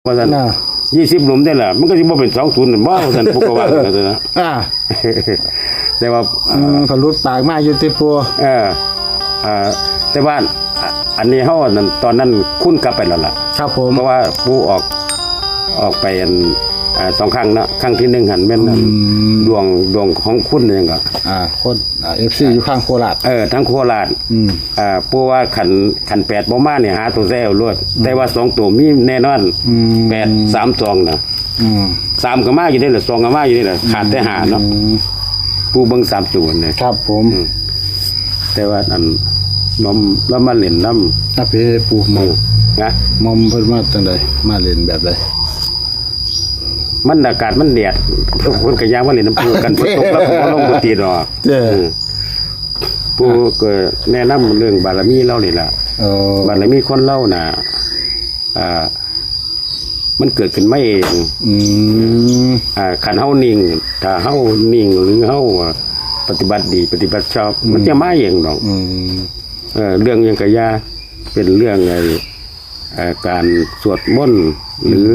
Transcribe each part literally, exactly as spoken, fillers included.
ว่าซั่น น่ะ ยี่สิบหลุมได้ล่ะ มันก็สิบ่เป็นสองศูนย์นั่นบ่ ว่าซั่น ผู้ก็ว่าซั่นนะ อ่า แต่ว่า อืม เขาหลุดปากมาอยู่ติปู่ เออ อ่า แต่ว่า อ่ะ อันนี้เฮาอันนั้น ตอนนั้นคุณกลับไปแล้วล่ะ ครับผม เพราะว่าปู่ออก ออกไปอัน อ่า สองครั้งเนาะ ครั้งที่หนึ่งหั่นแม่น อืม ดวง ดวงของคุณนี่ก็ อ่า คน อ่า เอฟซี อยู่ข้างโคราช เออ ทั้งโคราช อืม อ่า ปู่ว่าคัน คันแปดบ่มานี่หาตัวใส่เอาโลด อืม แต่ว่าสองตัวมีแน่นอน อืม แปดสามสองน่ะ อืม สามก็มาอยู่นี่แหละ สองก็มาอยู่นี่แหละ ขาดแต่ห้าเนาะ อืม ปู่เบิ่งสามตัวนี่ ครับผม อืม แต่ว่าอัน มอม แล้วมาเล่นนำ อ่ะ พี่ปู่มอม อืม นะ มอมเพิ่นมาจังใด มาเล่นแบบใด มันอากาศมันแดด เพิ่นก็ย่างมาเล่นนำปู่กัน ฝนตกแล้วก็บ่ลงบ่ติดดอก เจ้อ อืม ปู่ก็แนะนำเรื่องบารมีเรานี่ล่ะ เออ บารมีคนเราน่ะ อ่า มันเกิดขึ้นมาเอง อืม อ่า คันเฮานิ่ง ถ้าเฮานิ่งหรือเฮา อ่า ปฏิบัติดี ปฏิบัติชอบ อืม มันจะมาเองดอก อืม เออ เรื่องหยังก็อย่า เป็นเรื่องไอ้ เอ่อ การสวดมนต์ หรือ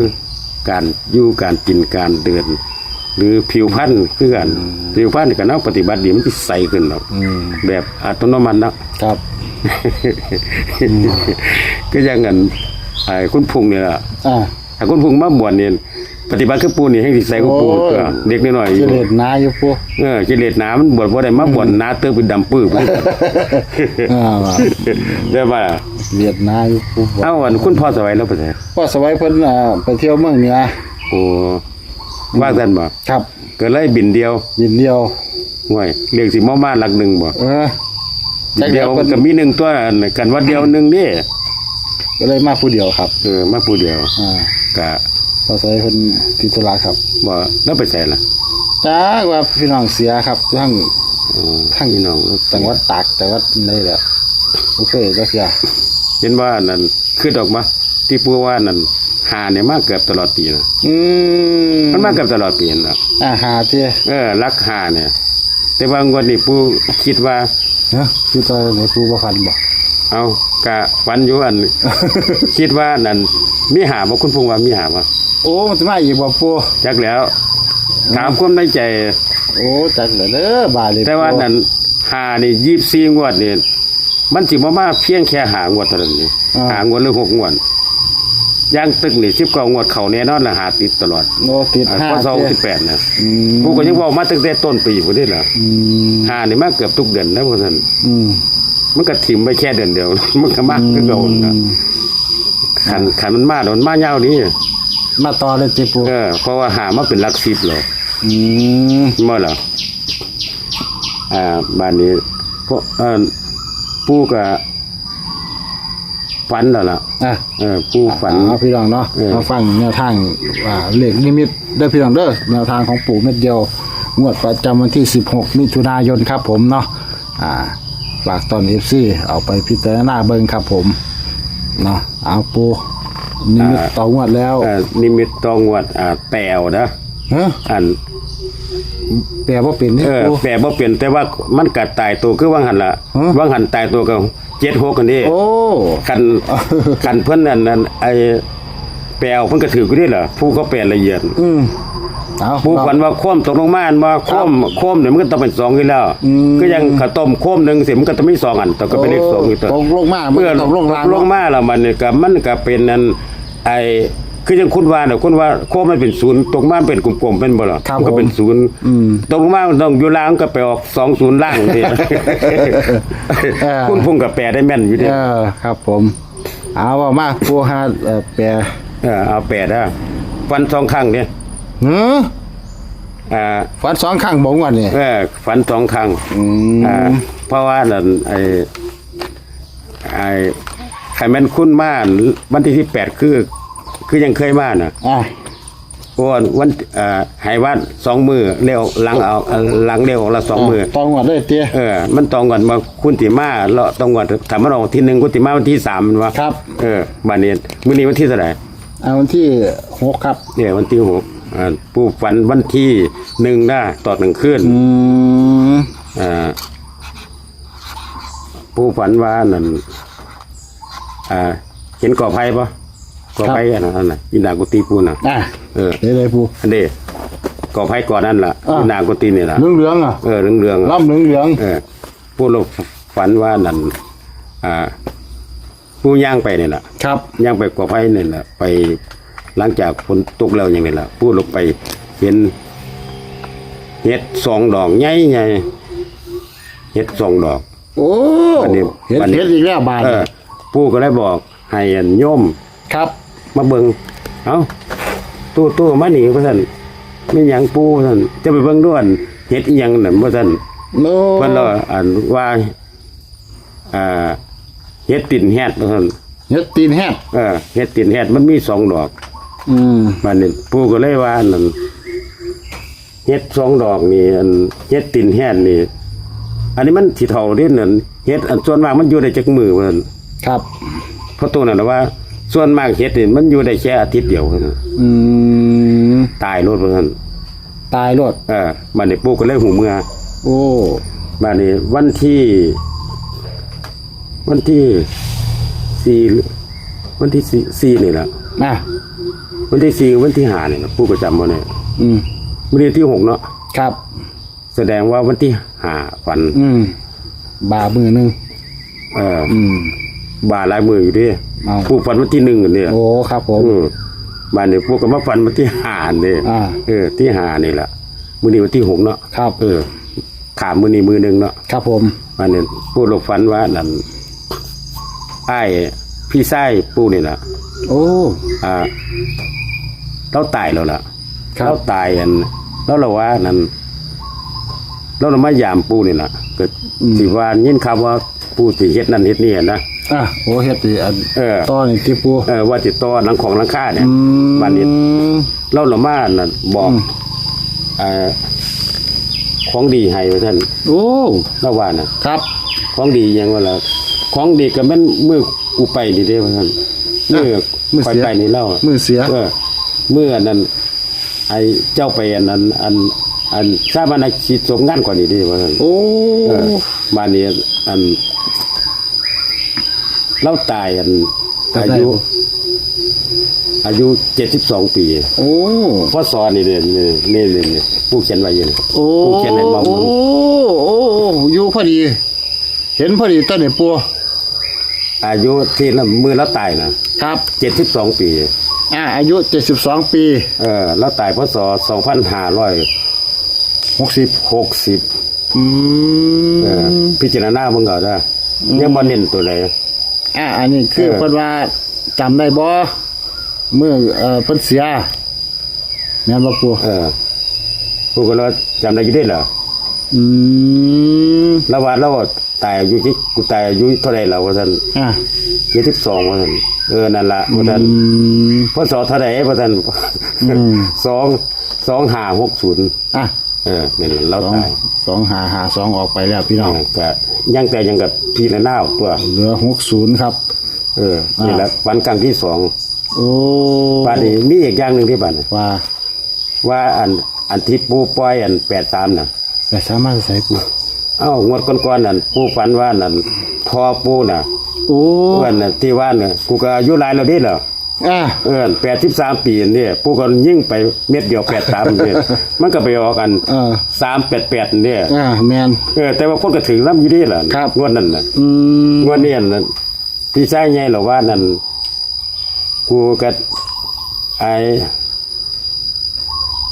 การอยู่ การกิน การเดิน หรือผิวพรรณคือกัน อืม ผิวพรรณนี่ก็เฮาปฏิบัติดี มันสิใสขึ้นดอก อืม แบบอัตโนมัติเนาะ ครับ อืม ก็อย่างนั้น ไอ้คุณพงษ์นี่ล่ะ อ่า ถ้าคุณพงษ์มาบวชนี่ ปฏิบัติคือปู่นี่แฮ่งสิใสกว่าปู่ โอ้ย ตัว เด็กน้อยๆอยู่ กิเลสหนาอยู่ปู่ เออ กิเลสหนา มันบวชบ่ได้ มาบวช อืม หนาเติบเป็นดำปื้อ อ่า ได้ป่ะ กิเลสหนาอยู่ปู่ เอ้า อันคุณพ่อสวัยเราไปไส พ่อสวัยเพิ่น อ่า ไปเที่ยวเมืองเหนือ โอ้ ว่าซั่นบ่ ครับ ก็เลยบินเดียว บินเดียว ห่วย เรียกสิมา มาหลักหนึ่งบ่ เออ บินเดียว จักแล้วเพิ่น ก็มีหนึ่งตัว อันกันว่าเดียวหนึ่งนี่ ก็เลยมาผู้เดียวครับ เออ มาผู้เดียว อ่า กะ พ่อสวัยเพิ่นติดธุระครับ บ่ แล้วไปไสล่ะ จักว่าพี่น้องเสียครับ ทั้ง โอ้ ทั้ง พี่น้อง จังหวัดตาก จังหวัดใดแหละ บ่เคยจักเทื่อ เห็นว่าอันนั้น คิดออกมา ที่ปู่ว่านั่น ห้าเนี่ยมาเกือบตลอดปีนะ อืม มันมาเกือบตลอดปีนั่นแหละ อ่า ห้าเตี้ย เออ หลักห้าเนี่ย แต่ว่างวดนี้ปู่คิดว่า ฮะ คิดว่าไงปู่บ่ฝันบ่ เอา กะฝันอยู่อัน คิดว่านั่น มีห้าบ่ คุณพงษ์ว่ามีห้าบ่ โอ้ มันสิมาอีกบ่ปู่ จักแล้ว ถามความในใจ โอ้ จักแล้วเด้อบาดนี้ แต่ว่า ปู่ นั่น ห้านี่ ยี่สิบสี่งวดนี่ มันสิบ่มาเพียงแค่ห้างวดเท่านั้นนี่ อ่า ห้างวดหรือหกงวด อย่างตึกนี่ สิบเก้างวดเข้าแน่นอนละ ห้าติดตลอด โอ้ ติด อ่า ห้า พ.ศ. เตี้ย หกสิบแปดนะ อืม ปู่ก็ยังเว้ามาตั้งแต่ต้นปีพุ้นนี่ล่ะ อืม ห้านี่มาเกือบทุกเดือนนะ ว่าซั่น อืม มันก็ถิ่มไปแค่เดือนเดียว มันก็มาคือเก่านะ อืม คัน คันมันมา มันมายาวนี่ มาต่อเลยติปู่ เออ เพราะว่าห้ามาเป็นหลักสิบแล้ว อืม แม่นบ่ล่ะ อ่า บาดนี้ พวก เอ่อ ปู่ก็ฝันแล้วล่ะ อ่ะ เออ ปู่ฝัน เอาพี่น้องเนาะ เออ มาฟังแนวทาง อ่า เลขนิมิตเด้อพี่น้องเด้อ แนวทางของปู่เม็ดเดียว งวดประจำวันที่สิบหกมิถุนายนครับผมเนาะ อ่า ฝากต้อน เอฟซี เอาไปพิจารณาเบิ่งครับผม เนาะ เอาปู่ นิมิต อ่า ต่องวดแล้ว เอ่อ นิมิตต่องวด อ่า แปลเอาเด้อ ฮะ อัน แปลบ่เป็นนี่ เออ ปู่ แปลบ่เป็น แต่ว่ามันก็ตายตัวคือว่าหั่นล่ะ ฮะ ว่าหั่นตายตัวก็เจ็ดหกกันนี่ โอ้ คัน คันเพิ่นนั่น นั่น ไอ้ แปลเอาเพิ่นก็ถืออยู่นี่ล่ะ ผู้เขาแปลละเอียด อืม เอา ปู่ฝันว่าโคมตกลงมา อันว่าโคม ครับ โคมเนี่ยมันก็ต้องเป็นสองอยู่แล้ว อืม คือยังข้าวต้มโคมหนึ่งสิ มันก็ต้องมีสองอัน แต่ก็เป็นเลขสองอยู่ตัว ตกลงมา มันก็ เมื่อ ตกลงล่าง ตกลงมาแล้วมันเนี่ยก็ มันก็เป็นอัน ไอ้ คือยังคุณว่าน่ะ คุณว่าโคมมันเป็นศูนย์ ตกมามันเป็นกลมๆ เป็นบ่ล่ะ ครับ มันก็เป็น ผม ศูนย์ อืม ตกลงมามันต้องอยู่ล่าง มันก็ไปออกสองศูนย์ล่างนี่ เออ คุณพงษ์ก็แปลได้แม่นอยู่เด้ เออ ครับผม เอาว่ามา ปู่หา เอ่อ แปล เออ เอาแปลเด้อ ฝันสองครั้งเนี่ย หือ อ่า ฝันสองครั้งบ่งวดนี่ เออ ฝันสองครั้ง อืม อ่า เพราะว่านั่น ไอ้ ไอ้ คันแม่นคุณมาวันที่สิบแปด คือ คือยังเคยมาน่ะ อ่ะ โอ้ วัน เอ่อ ให้ว่าสองมื้อ แล้วหลังเอา หลังแล้วออกละสองมื้อ อ่ะ ต่องวดเลยเตี้ย เออ มันต่องวดมา คุณสิมาเลาะต่องวด ถ้ามันออกวันที่หนึ่ง คุณสิมาวันที่สาม แม่นบ่ ครับ เออ บัดนี้ มื้อนี้วันที่เท่าไหร่ อ่า วันที่หกครับ เนี่ย วันที่หก อ่า ปู่ฝันวันที่หนึ่งนะ ตอนกลางคืน อืม อ่า ปู่ฝันว่านั่น อ่า เห็นกอไผ่ปะ กอไผ่อันนั้นน่ะ อยู่หน้ากุฏิปู่น่ะ อ่า เออ เดี๋ยวๆ ปู่ อันเด้ กอไผ่กอนั่นล่ะ อ่า อยู่หน้ากุฏินี่ล่ะ เหลืองๆ อ่ะ เออ เหลืองๆ อ่ะ ลำเหลืองๆ เออ ปู่เราฝันว่านั่น อ่า ปู่ย่างไปนี่ล่ะ ครับ ย่างไปกอไผ่นี่ล่ะ ไป หลังจากฝนตกแล้วอย่างนี้ล่ะ ปู่ลงไปเห็น เห็ดสองดอกใหญ่ๆ เห็ดสองดอก โอ้ อันนี้ เห็น อันนี้ เห็นอีกแล้วบาด เออ ปู่ก็เลยบอกให้อันโยม ครับ มาเบิ่ง เอ้า ตู้ๆ มานี่ ว่าซั่น "แม่นหยังปู่" ว่าซั่น "จะไปเบิ่งดู อันเห็ดอีหยังนั่น" ว่าซั่น โอ้ เพิ่นละอันว่า อ่า "เห็ดตีนแฮด" ว่าซั่น เห็ดตีนแฮด เออ "เห็ดตีนแฮด มันมีสองดอก" อืม บัดนี้ปู่ก็เลยว่า "อันนั้น เห็ดสองดอกนี่ อันเห็ดตีนแฮดนี่ อันนี้มันสิเฒ่าเด้นั่น เห็ดอันส่วนมากมันอยู่ได้จักมื้อ" ว่าซั่น ครับ เพราะตัวนั้นน่ะว่า "ส่วนมากเห็ดนี่มันอยู่ได้แค่อาทิตย์เดียว" ว่าซั่น อืม "ตายโลด" ว่าซั่น ตายโลด เออ บัดนี้ปู่ก็เลยหูเมือ โอ้ บัดนี้วันที่ วันที่สี่ วันที่สี่ สี่นี่แหละ อ่ะ วันที่สี่ วันที่ห้านี่แหละ ปู่ก็จำบ่ได้ อืม มื้อนี้ที่หกเนาะ ครับ แสดงว่าวันที่ห้าฝัน อืม บ่ามื้อหนึ่ง เออ อืม บ่าหลายมื้ออยู่เด้ เอ้า ปู่ฝันวันที่หนึ่งอันนี้ โอ้ ครับผม อืม บัดนี้ปู่ก็มาฝันวันที่ห้านี่ อ่า เออ ที่ห้านี่แหละ มื้อนี้วันที่หกเนาะ ครับ เออ ข้ามมื้อนี้มื้อหนึ่งเนาะ ครับผม บัดนี้ปู่เราฝันว่านั่น อ้ายพี่ชายปู่นี่ล่ะ โอ้ อ่า เราตายแล้วล่ะ ครับ เราตายอัน เราละว่านั่น เราละมายามปู่นี่ล่ะ ก็ อืม สิว่ายินข่าวว่าปู่สิเฮ็ดนั่นเฮ็ดนี่นะ อ่ะ โอ้ เฮ็ดสิอัน เออ ต่อนี่ติปู่ เออ ว่าสิต่อหลังของหลังคาเนี่ย อืม บัดนี้ เราละมานั่นบอก อืม เอ่อ ของดีให้ว่าซั่น โอ้ เราว่าน่ะ ครับ ของดีหยังวะล่ะ ของดีก็แม่นมื้อกูไปนี่เด้ว่าซั่น อ่ะ มื้อ มื้อเสีย ข้อยไปนี่เล่า มื้อเสีย เออ มื้ออันนั้น ไอ้เจ้าไปอันนั้น อัน อันชาปนกิจศพงานก่อนนี่เด้ว่าซั่น โอ้ เออ บัดนี้อัน เราตายอัน ตาย อายุ อายุเจ็ดสิบสองปี โอ้ พ.ศ. นี่เด้ นี่ นี่ นี่ นี่ ปู่เขียนไว้อยู่นี่ โอ้ ปู่เขียนให้มา โอ้ โอ้ โอ้ อยู่พอดี เห็นพอดีตอนนี้ปู่ อายุที่มื้อเราตายน่ะ ครับ เจ็ดสิบสองปี อ่า อายุเจ็ดสิบสองปี เออ เราตาย พ.ศ. สองพันห้าร้อย หกสิบ หกสิบ อืม เออ พิจารณาเบิ่งเอาเด้อ อืม ยังบ่เน้นตัวใด อ่า อันนี้คือ เออ เพิ่นว่าจำได้บ่ มื้อ เอ่อ เพิ่นเสีย แม่นบ่ปู่ เออ ปู่ก็เลยจำได้อยู่เด้ล่ะ อืม แล้วว่าเราตายอายุที่ กูตายอายุเท่าใดแล้วว่าซั่น อ่า เจ็ดสิบสอง ว่าซั่น เออ นั่นล่ะ ว่าซั่น อืม พ.ศ. เท่าใดว่าซั่น อืม สอง สองห้าหกศูนย์ อ่ะ เออ นั่นล่ะ เราตาย สองห้าห้าสอง ออกไปแล้วพี่น้อง เออ ก็ยังแต่ยังกับพี่ละนาวตัว เหลือ หกศูนย์ ครับ เออ นี่แหละ อ่า ฝันครั้งที่สอง โอ้ บัดนี้มีอีกอย่างหนึ่งที่บัดนี้ ว่า ว่าอัน อันที่ปู่ปล่อยอัน แปดสาม น่ะ แปดสาม มาแต่ไสปู่ เอ้า งวดก่อนๆ นั่น ปู่ฝันว่านั่น พ่อปู่น่ะ โอ้ เพื่อนน่ะ ที่ว่าน่ะ กูก็อายุหลายแล้วเด้เหรอ อ่า เออ แปดสิบสาม ปีนี่ ปู่ก็ยิงไปเม็ดเดียว แปดสาม นี่ มันก็ไปออกอัน เออ สามแปดแปด นี่ อ่า แม่น เออ แต่ว่าคนก็ถือนำอยู่เด้ล่ะ ครับ งวดนั้นน่ะ อืม งวดนี้อันนั้น พี่ชายใหญ่เหรอว่านั่น กูก็ ไอ้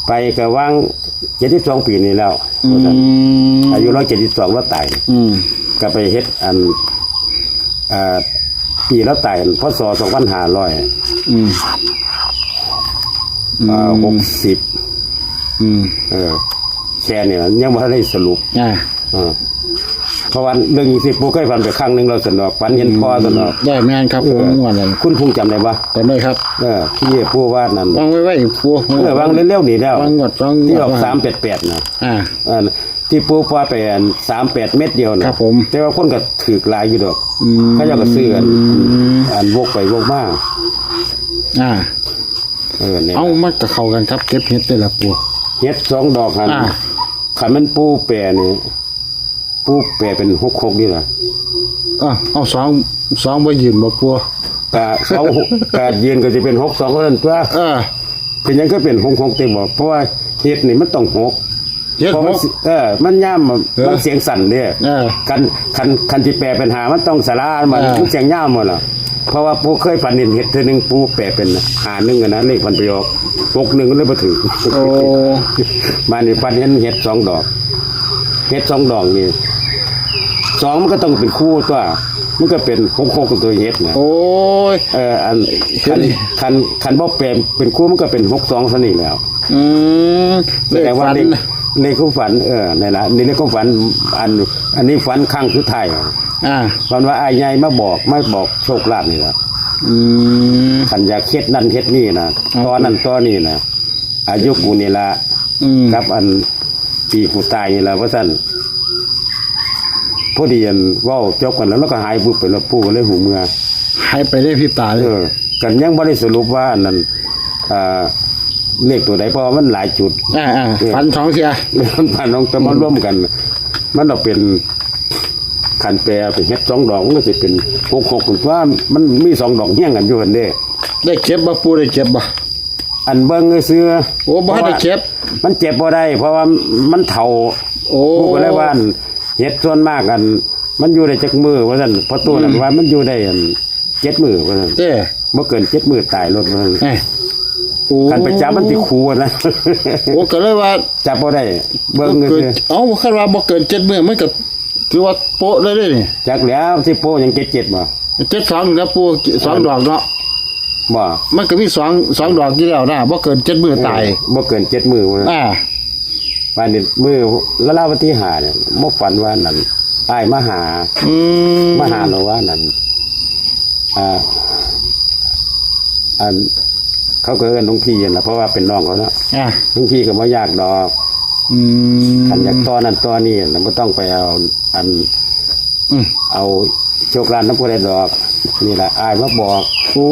ไปก็วาง เจ็ดสิบสอง ปีนี่แล้ว อืม อายุเรา เจ็ดสิบสอง เราตาย อืม ก็ไปเฮ็ดอัน เอ่อ ปีเราตาย พ.ศ. สองพันห้าร้อย อืม เอ่อ อืม หกสิบ อืม เออ แค่นี้ล่ะ ยังบ่ทันได้สรุป อ่า เออ เพราะว่าเรื่องนี้สิปู่เคยฝันไปครั้งหนึ่งแล้วซั่นดอก ฝันเห็นพ่อซั่นดอก ได้แม่นครับผม เออ งวดนั้น คุณพงษ์จำได้ปะ จำได้ครับ เออ ที่ปู่ว่านั่น วางไว้ไว้ปู่ เออ วางเร็วๆนี่แล้ว วางงวด วาง ที่ออก งวด สามแปดแปด น่ะ อ่า เออ ที่ปู่ปล่อยไปอัน สามแปด เม็ดเดียวน่ะ ครับผม แต่ว่าคนก็ถืกหลายอยู่ดอก อืม เขาเจ้าก็ซื้ออัน อันวกไปวกมา อ่า เออ เนี่ย เอ้า มันก็เข้ากันครับ เก็บเห็ดได้ละปู่ เห็ดสองดอกหั่น อ่า คันมันปู่แปลนี่ ปู่แปลเป็น หกหก นี่ล่ะ อ่ะ เอา สอง สอง บ่ยืนบ่ปู่ กะสองกะยืนก็สิเป็นหกสองเท่านั้นตัว เออ เป็นหยังก็เป็นหกหกเต็มบ่ เพราะว่าเฮ็ดนี่มันต้องหก เฮ็ด เพราะมัน หก สิเออ มันย่าม เออ มันเสียงสั้นเด้ เออ คัน คัน คันสิแปลเป็นหามันต้องสระมัน เออ มันเสียงยาวหมดล่ะ เพราะว่าปู่เคยฝันเห็นเฮ็ดเทื่อหนึ่ง ปู่แปลเป็นหาหนึ่งอะนะ เลขมันไปออกหกหนึ่ง เลยบ่ถืก โอ้ มานี่ฝันเห็นเฮ็ดสองดอก เฮ็ดสองดอกนี่ สองมันก็ต้องเป็นคู่ตัว มันก็เป็นหกหกตัวเฮ็ดนะ โอ้ย เออ อัน เฮ็ด คัน คัน คันบ่แปลเป็นคู่มันก็เป็นหกสองเท่านี้แล้ว อืม แสดงว่าเลข เลขความฝัน เลขความฝัน เออ นั่นล่ะ นี่เลขความฝัน อัน อันนี้ฝันครั้งสุดท้าย อ่า ฝันว่าอ้ายใหญ่มาบอก มาบอกโชคลาภนี่ล่ะ อืม คันอยากเฮ็ดนั่นเฮ็ดนี่นะ ครับ ต่อนั่นต่อนี่นะ อายุกูนี่ล่ะ อืม กับอันปีกูตายนี่ล่ะ ว่าซั่น พอดีอันเว้าจบกันแล้ว แล้วก็หายบึบไปแล้ว ปู่ก็เลยหูเมือ หายไปได้พริบตาเลย เออ กันยังบ่ได้สรุปว่าอันนั้น อ่า เลขตัวใด เพราะว่ามันหลายจุด อ่า อ่า เออ ฝันสองเทื่อ มันผ่านลองแต่มาร่วมกัน มันเอาเป็น คันแปลเป็นเฮ็ดสองดอก มันก็สิเป็นหกหก ว่ามันมีสองดอกเฮี้ยงกันอยู่หั่นเด้ ได้เก็บบ่ ปู่ได้เก็บบ่ อันเบิ่งซื่อๆ โอ้ บ่ทันได้เก็บ เพราะว่ามันเก็บบ่ได้ เพราะว่ามันเฒ่า โอ้ ปู่ก็เลยว่าอันเฮ็ดส่วนมากอัน มันอยู่ได้จักมื้อว่าซั่น พ่อตู้นั่น อืม ว่ามันอยู่ได้อันเจ็ดมื้อว่าซั่น เจ้ บ่เกินเจ็ดมื้อตายโลดว่าซั่น เอ้ย โอ้ คันไปจับมันสิคูนะ โอ้ ก็เลยว่า จับบ่ได้ เบิ่ง บ่เกิน ซื่อๆ เอ้า คันว่าบ่เกินเจ็ดมื้อมันก็ถือว่าโป๊ะเลยเด้นี่ จักแล้วสิโป๊ะหยัง เจ็ดเจ็ด บ่ เจ็ดสอง นี่นะปู่ สองดอกเนาะ บ่ มันก็มีสอง สองดอกอยู่แล้วนะ บ่เกินเจ็ดมื้อตาย เออ บ่เกินเจ็ดมื้อว่า อ่า วันนี้มื้อละลาวันที่ห้าเนี่ย บ่ฝันว่านั่น อ้ายมาหา อืม มาหาเราว่านั่น อ่า อัน เขาก็เอิ้นหลวงพี่นั่นล่ะ เพราะว่าเป็นน้องเขาเนาะ อ่า หลวงพี่ก็บ่ยากดอก อืม คันอยากต่อนั่นต่อนี่น่ะ บ่ต้องไปเอาอัน อืม เอาโชคลาภนำผู้ใดดอก นี่ล่ะ อ้ายมาบอก โอ้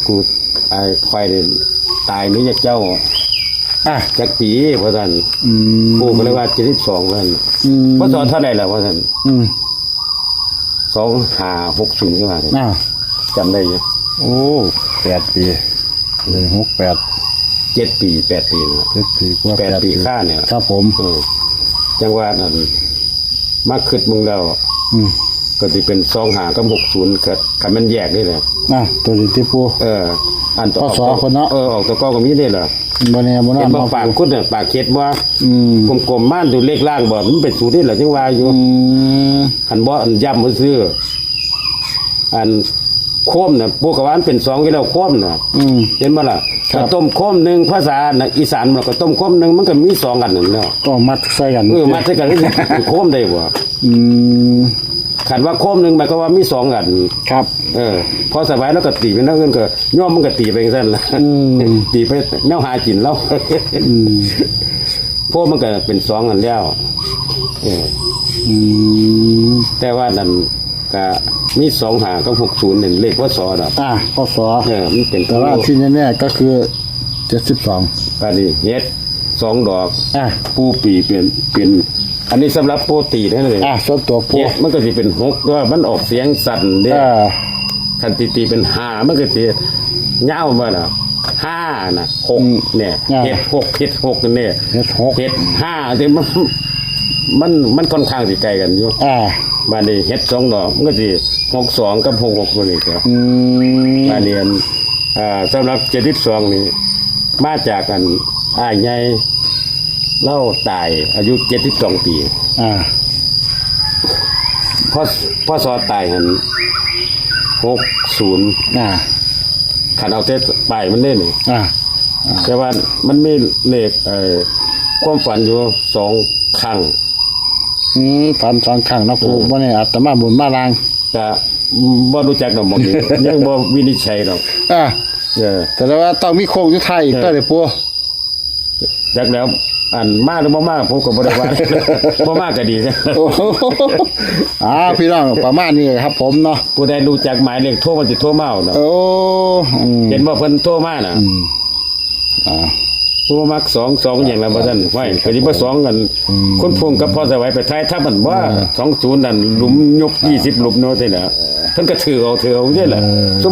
กู อ้าย ข้อยนี่ตายมีจักเจ้า อ่ะ จักปี ว่าซั่น อืม ปู่ก็เลยว่า เจ็ดสิบสอง ว่าซั่น อืม พ.ศ. เท่าใดล่ะ ว่าซั่น อืม สองห้าหกศูนย์ จังว่าซั่น อ่า จำได้อยู่ โอ้ แปดปี เลย หกแปด เจ็ดปี แปดปี เจ็ดปีกว่า แปดปี แปดปี ค่าเนี่ย ครับผม เออ จังว่านั่น มาคิดมึงแล้ว อืม ก็สิเป็น สองห้า กับ หกศูนย์ ก็ คันมันแยกนี่แหละ อ่ะ ตัวนี้ติปู่ เออ อันตัว พ.ศ. คนเนาะ เออ ออกตัวเก่าก็มีนี่แหละ บ่แน่บ่นอน เห็นบ่ เนาะ ปากคุณน่ะ ปากเข็ดบ่ อืม กลมๆ มาดูเลขล่างบ่ มันเป็นสูตรนี่แหละ จังว่าอยู่ อืม คันบ่อันย้ำซื่อ อันโคมน่ะ ปู่ก็ว่ามันเป็นสองอยู่แล้ว โคมน่ะ อืม เห็นบ่ล่ะ ครับ ข้าวต้มโคมหนึ่ง ภาษาน่ะ อีสานมันข้าวต้มโคมหนึ่ง มันก็มีสองอันนั่นเนาะ ก็มัดใส่กัน เออ มัดใส่กัน ก็สิเป็นโคมได้บ่ อืม คันว่าโคมหนึ่ง หมายความว่ามีสองอัน ครับ เออ พอสบายแล้วก็ตีเป็นแนวอื่นก็ โยมมันก็ตีไปจังซั่นล่ะ อืม ตีไปแนวหากินแล้ว อืม พวกมันก็เป็นสองอันแล้ว เออ อืม แต่ว่านั่นก็มี สองห้า กับ หกศูนย์ นี่เลข พ.ศ. ดอก อ่ะ พ.ศ. เออ มันเป็น แต่ว่าที่แน่ๆก็คือ เจ็ดสิบสอง บาดนี้เฮ็ดสองดอก อ่ะ ปู่ปีเป็น เป็น อันนี้สำหรับปู่ตีเท่านั้นเอง อ่ะ ส่วนตัวปู่ เฮ็ดมันก็สิเป็นหก แต่ว่ามันออกเสียงสั้นเด้ อ่า คันตีตีเป็นห้า มันก็สิยาวมาน่ะ ห้าน่ะ หก อืม เนี่ย อ่า เฮ็ดหก เฮ็ดหก เนี่ย เฮ็ดหก เฮ็ดห้า ที่มัน มัน มันค่อนข้างสิไกลกันอยู่ อ่า บาดนี้เฮ็ดสองดอก มันก็สิ หกสอง กับ หกหก ตัวนี้ก็ อืม บาดนี้ อ่า สำหรับ เจ็ดสิบสอง นี่ มาจากอันอ้ายใหญ่ เล่าตายอายุ เจ็ดสิบสอง ปี อ่า พ.พ.ศ. ตายหั่น หกศูนย์ อ่า คันเอาแต่ป้ายมันเด้นี่ อ่า อ่า แต่ว่ามันมีเลข เอ่อ ความฝันอยู่สองครั้ง อืม ฝันสองครั้งเนาะปู่ เออ บ่แน่อาจจะมาบนมาล่าง ก็บ่รู้จักดอกหม่องนี้ ยังบ่วินิจฉัยดอก อ่า เออ แต่ว่าต้องมีโค้งสุดท้ายอีก เออ ตัวเด้ปู่ จักแล้ว อันมาหรือบ่มา ผมก็บ่ได้ว่า บ่มาก็ดีนะ โอ้โห อ่า พี่น้อง ประมาณนี้ครับผมเนาะ ผู้ใดรู้จักหมายเลขโทรมาสิโทรมาเอาเนาะ โอ้ อืม เห็นบ่เพิ่นโทรมาน่ะ อืม อ่า ผู้มักสองสองอย่างละบ่ซั่น ไว้ ก็สิบ่สองกัน อืม คุณพงษ์กับพ่อสวัยไปถ่ายทำมันบ่ เออ สองศูนย์ นั่น หลุมยุบ ยี่สิบ หลุมเนาะ ซี่แหละ เพิ่นก็ถือเอา ถือเอาซี่แหละ เออ ซุม